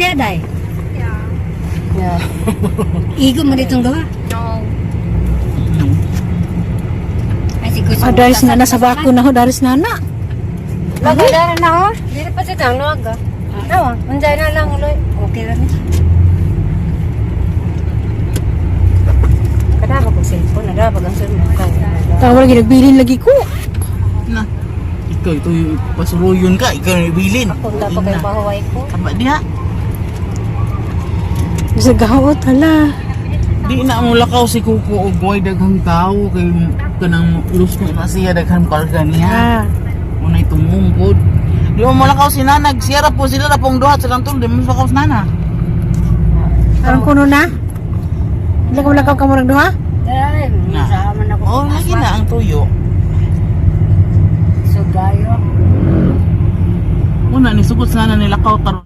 diya, day. Yeah. Igo mo ditong gawa. No. Ay, si Kuya. Ah, daris na na sa bako na ho, daris na na. Maganda na ho. Dili pa sa tang luwag ah. Nawa, unsay na lang uloy. Okay lang. Kada ba kog cellphone, nada ba ang cellphone ka. Tawag lagi nagbilin lagi ko. Na. Ikaw ito yung pasuruyon ka, ikaw yung ibilin. Kung da pa kay bahuway ko. Tama diha. Bisa gaot hala. Di na mo lakaw si Kuko og way daghang tao kay kanang lusno na siya daghang karga niya. Ah, Unay tumungkod. Di mo malakaw si Nana, siyara po sila na pong duhat silang tul, di mo malakaw si Nana. aron kuno na. Lakaw lakaw ka mo nang duha? Ay, Na. sa man ako. Oh, lagi na ang tuyo. Sugayo. Una ni sugot sana nilakaw karon.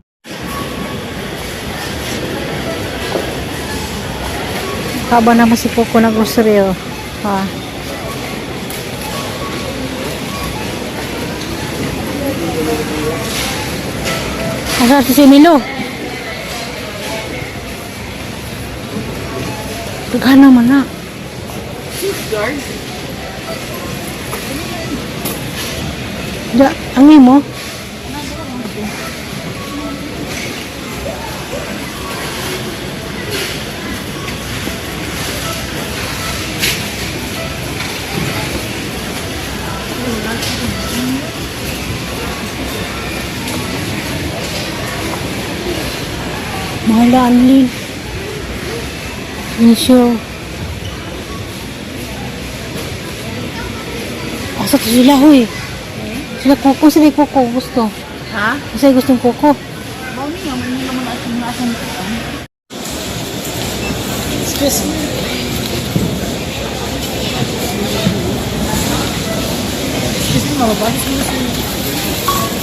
Kaba naman si Coco ng grocery oh. Ah. Asa si Milo? Daghan naman na. Da, ang imo? Mahala, Anlin. Insyo. Asa to sila, huy. Sila kuko, sila yung kuko. Gusto. Ha? Kasi gustong kuko. Mao niya man nila man ating naasan. Excuse me. Excuse me, mababa. Excuse me.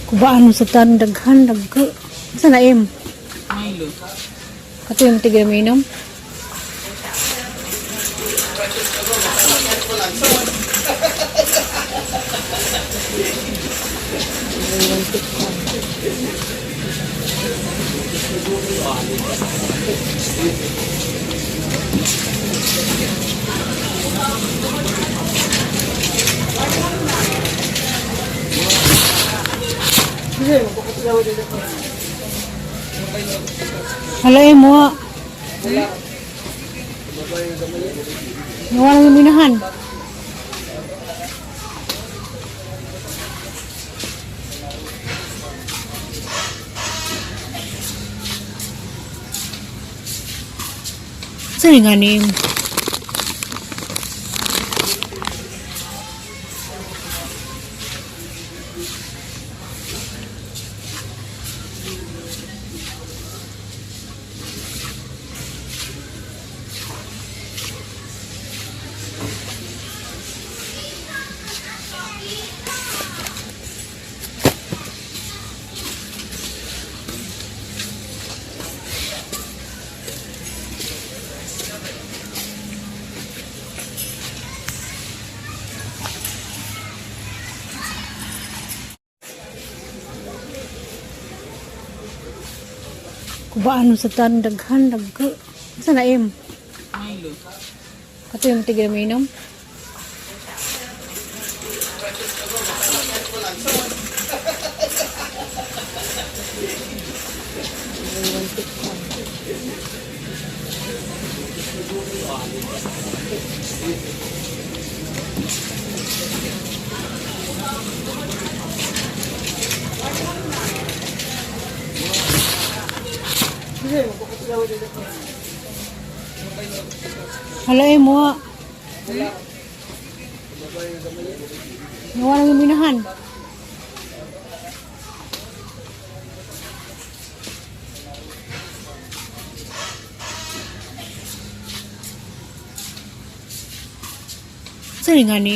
Kubaan mo sa tan daghan dagko. Sa naim. Milo. Kato yung tigil mo inom. Hala mo. Ah. Nawala yung minahan. Saan nga ni? Kubaan mo sa tan daghan dagko. Sa naim. Milo. Kato yung tigil mo inom. Hala mo. Ah. Nawala yung minahan. Saan nga ni?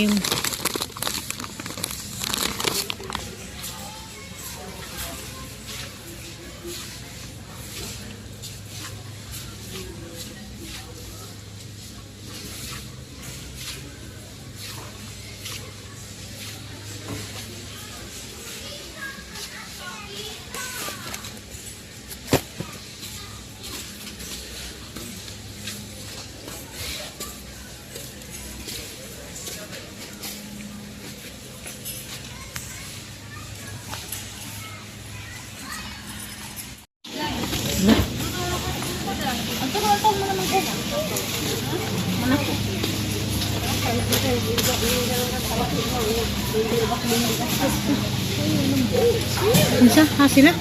Unsa? Ha sila?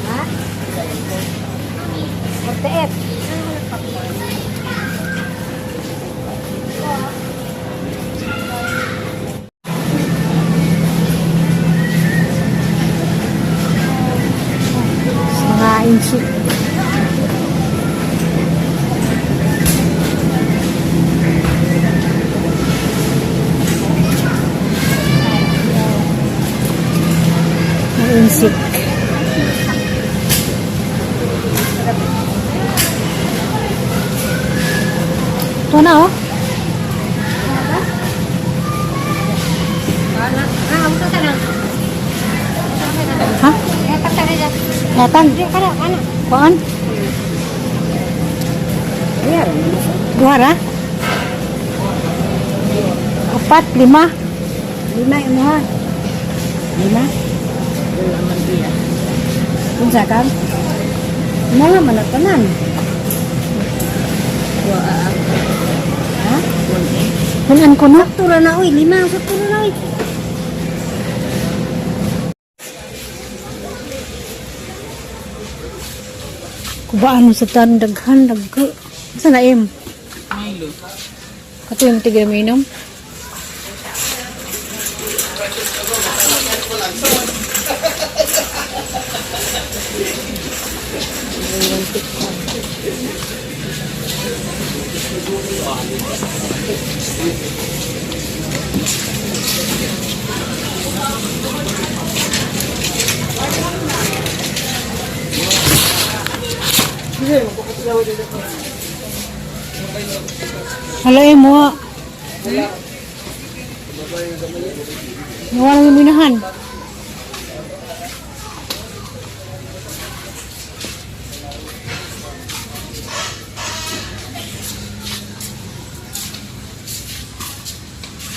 Ha? 48. Mga insi. Mga insik. Ito na oh. Ah, ito ka lang. Ha? Eh, pagtari dyan. Yatan. Di, kana, kana. Kuan? Duha ra? Apat, lima. Lima imo ha. Lima. Unsa ka? Mga man ang tanan. Ha? Kunan ko na. Sakto ra na oy, lima sakto ra na oy. Kubaan mo sa tan daghan dagko. Sa na im? Milo. Kato yung tigay mo inom. Hala eh mo. Nawala yung minahan.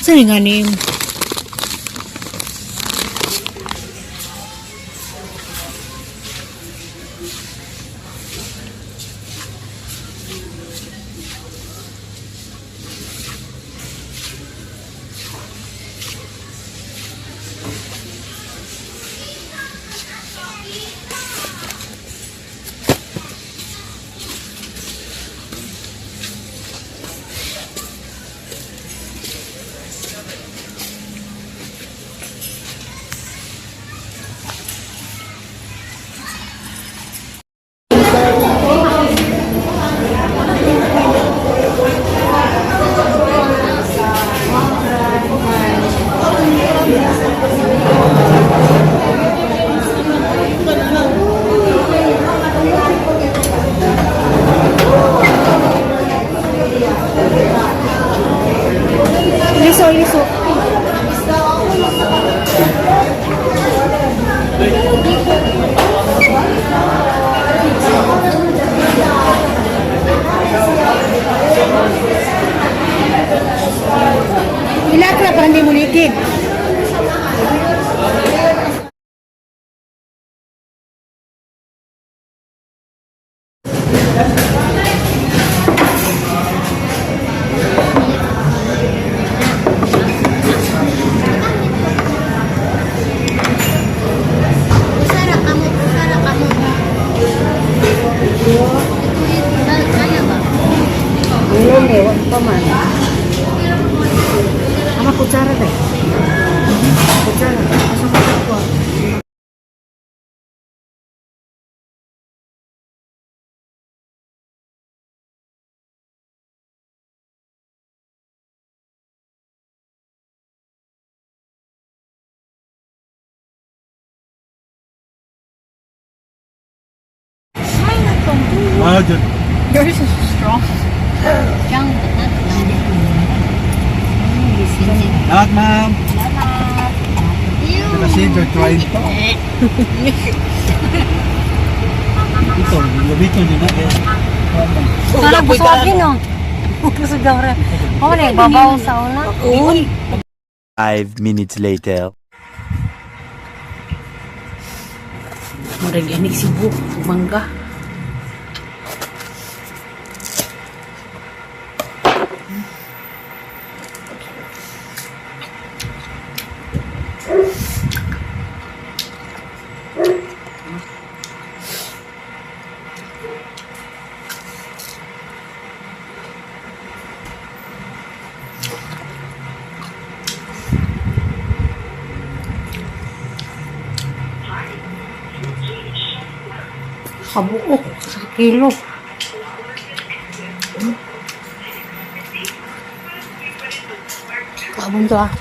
Saan nga ni? Liso, liso. Ilakra para hindi mo likid. Usara kamo, usara kamo. Kaya ba? Ano, wa pa man. Ama kutsara ba? Mao jud. Yours is strong. Strong but not loud. Salamat, ma'am. Salamat. Kasi try ito. Ito, gabi ko din na eh. Parang busog no? Busog daw rin. Oh, nagbabaw sa una. 5 minutes later. Murag anig Cebu, mangga. Kabuok sa kilo. Kabon to ah.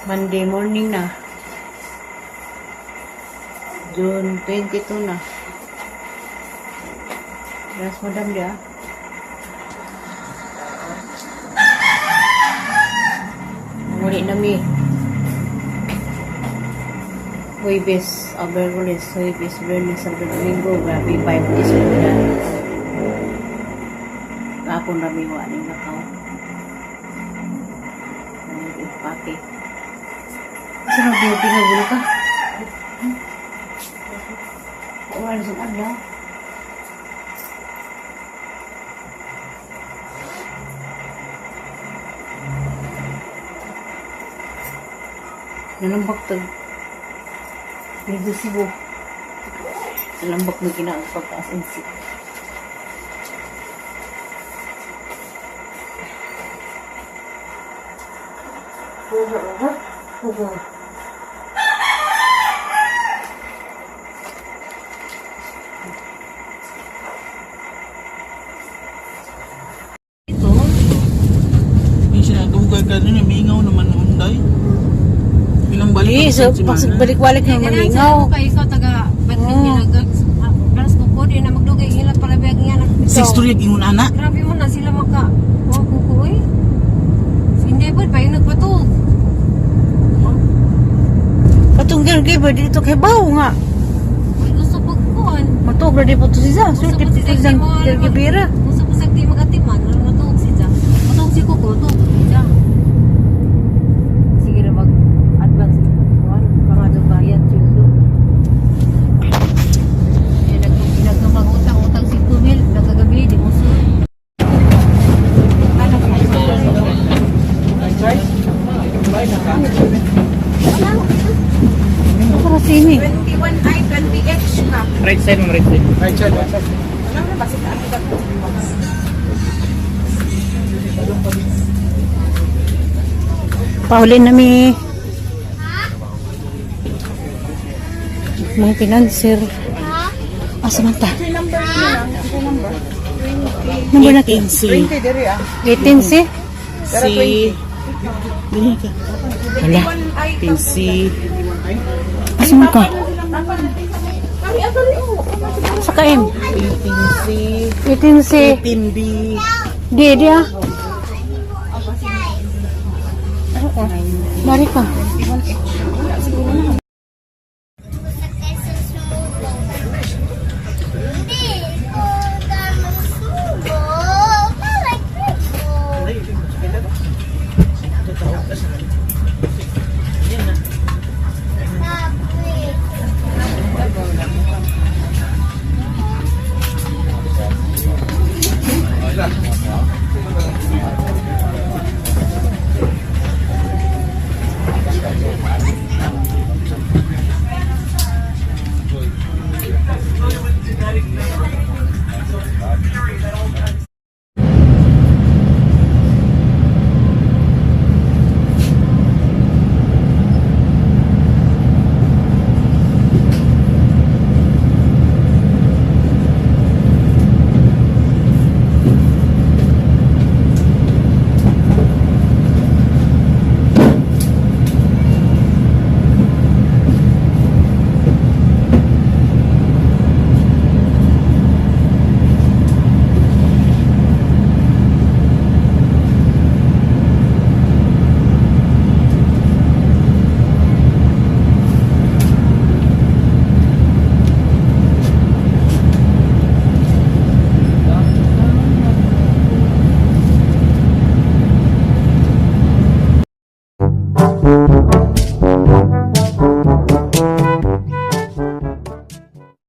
Monday morning na. June 22 na. Yes, madam dia. Muli na mi. Huwebes, Aberkules, Huwebes, Biyernes, Sabado, Domingo, grabe, 5 days po na. Kahapon rami wa ning lakaw. Pake. Sarap yung pinagulo ka. Wala sa adlaw. Nalambak tag Medyo Cebu. Nalambak mo kinaang pagkaas and sick. Ito. Hindi siya nadugay ka nun, mingaw naman noon day. Ilang balik Eh, ako so, sa semana. balik-balik na malingaw. Kay ikaw taga Batling Ginagat. Alas ko po, di na magdugay hila para biyag nga na. Six to ingon ana. Grabe mo na sila maka. Oh, kuko eh. Hindi po, pa yung nagpatug. Patong ganun kayo ba dito kay bawo nga. Ay, gusto pagkuhan. Matuog na di po to siya. Gusto Sulti po po si to Zach, siya. di mo alam. Gibira. Gusto po sa di magatiman. Ano natuog si Jack? Matuog si Kuko, tuog si Jack. Sige na mag-advance. Kuhan, pangadto bayad, sweldo. Eh, nagkamag-utang-utang si Kumil, nagkagabi, di mo sul. Ako na sini. 21I, 20H ka. Right side, ma'am, right side. Right side, right side. Alam na ba si Pauli na mi. Mga pinanser. Asa man ta? Number na C. 20 diri ah. 18 si? C. Dili ka. Wala. 18C. Asa man ka? Sa kaim? 18C. 18 si. 18B. Di, di ah. Mari ka.